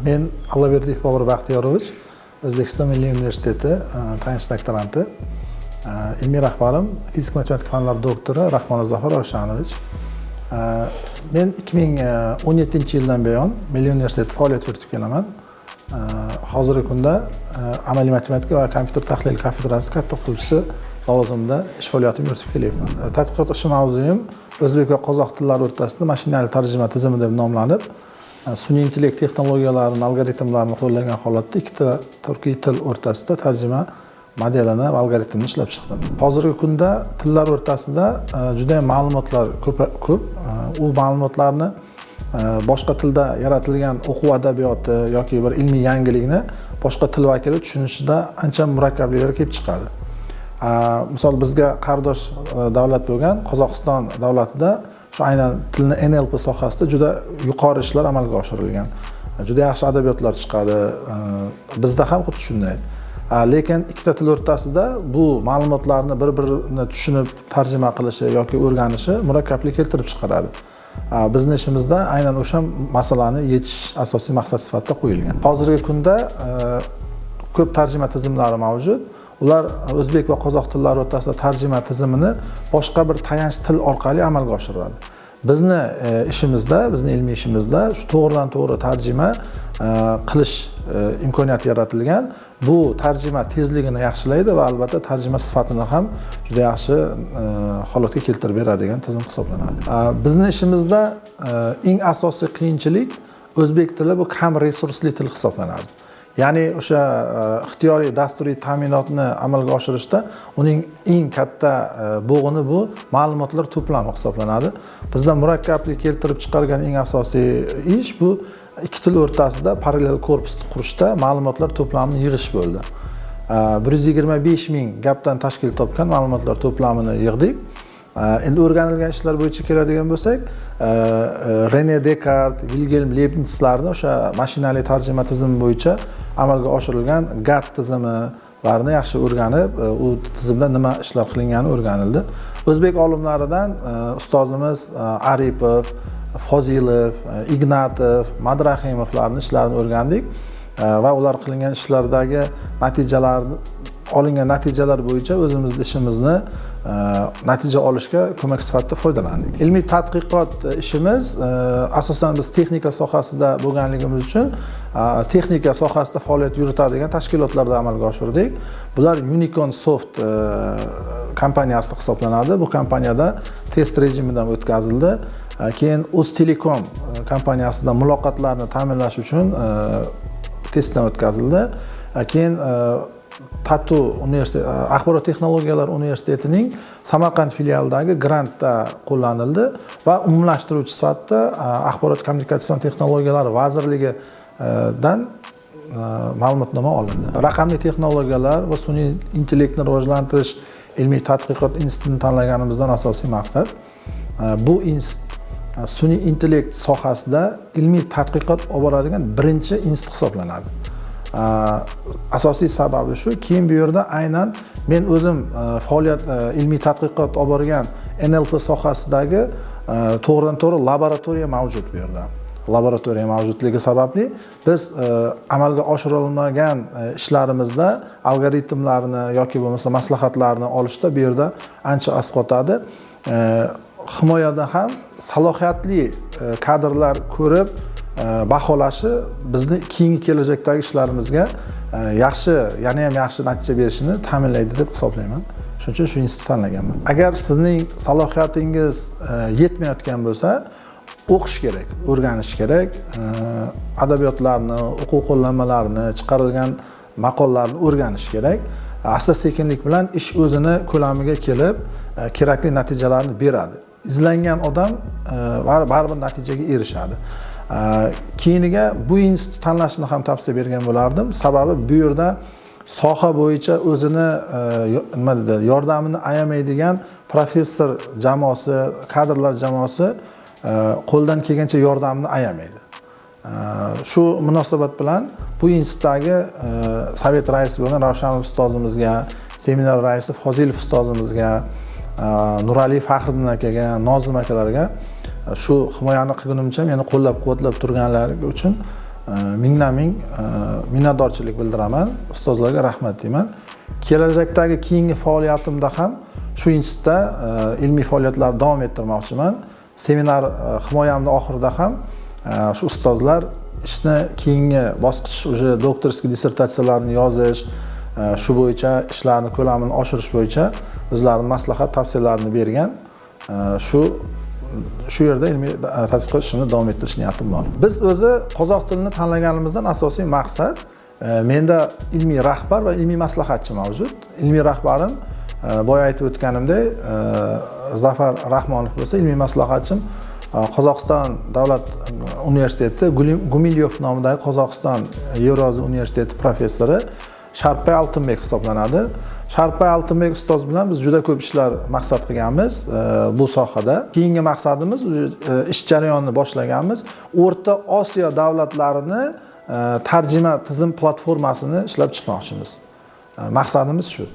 Men Alloverdiyev Bobur Baxtiyorovich, O'zbekiston Milliy universiteti tayanch doktoranti. Ilmiy rahbarim fizik matematika fanlari doktori Rahmonov Zafar Ravshanovich. Men 2017-yildan buyon Milliy universitetda faoliyat yuritib kelaman. Hozirgi kunda amaliy matematika va kompyuter tahlili kafedrasi katta o'qituvchisi lavozimida ish faoliyatimni yuritib kelyapman. Tadqiqot ishi mavzuyim o'zbek va qozoq tillari o'rtasida mashinali tarjima tizimi deb nomlanib, sun'iy intellekt texnologiyalarini, algoritmlarini qo'llagan holatda ikkita turkiy til o'rtasida tarjima modelini va algoritmini ishlab chiqdim. Hozirgi kunda tillar o'rtasida juda ham ma'lumotlar ko'p. U ma'lumotlarni boshqa tilda yaratilgan o'quv adabiyoti yoki bir ilmiy yangilikni boshqa til vakili tushunishida ancha murakkabliklar kelib chiqadi. Misol, bizga qardosh davlat bo'lgan Qozog'iston davlatida shu aynan tilni NLP sohasida juda yuqori ishlar amalga oshirilgan. Juda yaxshi adabiyotlar chiqadi. Bizda ham xuddi shunday. Lekin ikkita til o'rtasida bu ma'lumotlarni bir-birini tushunib tarjima qilishi yoki o'rganishi murakkablik keltirib chiqaradi. Bizni ishimizda aynan o'sha masalani yechish asosiy maqsad sifatida qo'yilgan. Hozirgi kunda ko'p tarjima tizimlari mavjud. Ular o'zbek va qozoq tillari o'rtasida tarjima tizimini boshqa bir tayanch til orqali amalga oshiradi. Bizni ishimizda, bizni ilmiy ishimizda shu to'g'ridan to'g'ri tarjima qilish imkoniyati yaratilgan. Bu tarjima tezligini yaxshilaydi va albatta tarjima sifatini ham juda yaxshi holatga keltirib beradigan tizim hisoblanadi. Bizni ishimizda eng asosiy qiyinchilik, o'zbek tili bu kam resursli til hisoblanadi. Ya'ni o'sha ixtiyoriy dasturiy ta'minotni amalga oshirishda uning eng katta bo'g'ini bu ma'lumotlar to'plami hisoblanadi. Bizda murakkablik keltirib chiqargan eng asosiy ish bu ikki til o'rtasida parallel korpusni qurishda ma'lumotlar to'plamini yig'ish bo'ldi. 125 ming gapdan tashkil topgan ma'lumotlar to'plamini yig'dik. Endi o'rganilgan ishlar bo'yicha keladigan bo'lsak, Rene Dekart, Vilgelm Leibnitslarni o'sha mashinali tarjima tizimi bo'yicha amalga oshirilgan GAT tizimilarini yaxshi o'rganib, u tizimda nima ishlar qilingani o'rganildi. O'zbek olimlaridan ustozimiz Aripov, Fozilov, Ignatov, Madrahimovlarning ishlarini o'rgandik va ular qilingan ishlardagi natijalarni, olingan natijalar bo'yicha o'zimizni ishimizni natija olishga ko'mak sifatida foydalandik. Ilmiy tadqiqot ishimiz asosan biz texnika sohasida bo'lganligimiz uchun texnika sohasida faoliyat yuritadigan tashkilotlarda amalga oshirdik. Bular Unicorn Soft kompaniyasi hisoblanadi. Bu kompaniyada test rejimidan o'tkazildi. Keyin O'ztelekom kompaniyasida muloqotlarni ta'minlash uchun testdan o'tkazildi. Keyin Tatu universitet, axborot texnologiyalari universitetining Samarqand filialidagi grantda qo'llanildi va umumlashtiruvchi sifatida axborot kommunikatsion texnologiyalar vazirligidan ma'lumotnoma olindi. Raqamli texnologiyalar va sun'iy intellektni rivojlantirish ilmiy tadqiqot institutini tanlaganimizdan asosiy maqsad bu institut sun'iy intellekt sohasida ilmiy tadqiqot olib boradigan birinchi institut hisoblanadi. Asosiy sababi shu. Keyin bu yerda aynan men o'zim faoliyat, ilmiy tadqiqot olib borgan NLP sohasidagi to'g'ridan to'g'ri laboratoriya mavjud bu yerda. Laboratoriya mavjudligi sababli biz amalga oshirilmagan ishlarimizda algoritmlarni yoki bo'lmasa maslahatlarni olishda bu yerda ancha asqotadi. Himoyada ham salohiyatli kadrlar ko'rib baholashi bizni keyingi kelajakdagi ishlarimizga yaxshi, yana ham yaxshi natija berishini ta'minlaydi deb hisoblayman. Shuning uchun shu institutni tanlaganman. Agar sizning salohiyatingiz yetmayotgan bo'lsa, o'qish kerak, o'rganish kerak, adabiyotlarni, o'quv qo'llanmalarini, chiqarilgan maqolalarni o'rganish kerak. Asta sekinlik bilan ish o'zini ko'lamiga kelib, kerakli natijalarni beradi. Izlangan odam baribir natijaga erishadi. Keyiniga bu institut tanlashni ham tavsiya bergan bo'lardim. Sababi bu yerda soha bo'yicha o'zini nima deydi, yordamini ayamaydigan professor jamoasi, kadrlar jamoasi qo'ldan kelgancha yordamini ayamaydi. Shu munosabat bilan bu institutdagi sovet raisi bo'lgan Ravshanov ustozimizga, seminar raisi Fozilov ustozimizga, Nurali Faxriddin akaga, Nozim akalarga shu himoyani qilgunimcha meni qo'llab-quvvatlab turganlari uchun. Mingdan ming minnatdorchilik bildiraman, ustozlarga rahmat deyman. Kelajakdagi keyingi faoliyatimda ham shu institutda ilmiy faoliyatlarni davom ettirmoqchiman. Seminar himoyamni oxirida ham shu ustozlar ishni keyingi bosqich, уже докторский dissertatsiyalarni yozish, shu bo'yicha ishlarni ko'lamini oshirish bo'yicha o'zlarini maslahat, tavsiyalarini bergan. Shu yerda ilmiy tadqiqot ishini davom ettirish niyatim bor. Biz o'zi qozoq tilini tanlaganimizdan asosiy maqsad, menda ilmiy rahbar va ilmiy maslahatchi mavjud. Ilmiy rahbarim, boya aytib o'tganimdek, Zafar Rahmonov bo'lsa, ilmiy maslahatchim Qozog'iston davlat universiteti, Gumilyov nomidagi Qozog'iston Yevroaziya universiteti professori Sharpbay Altinbek hisoblanadi. Sharpbay Altinbek ustoz bilan biz juda ko'p ishlar maqsad qilganmiz bu sohada. Keyingi maqsadimiz, ish jarayonini boshlaganmiz, O'rta Osiyo davlatlarini tarjima tizim platformasini ishlab chiqmoqchimiz. Maqsadimiz shu.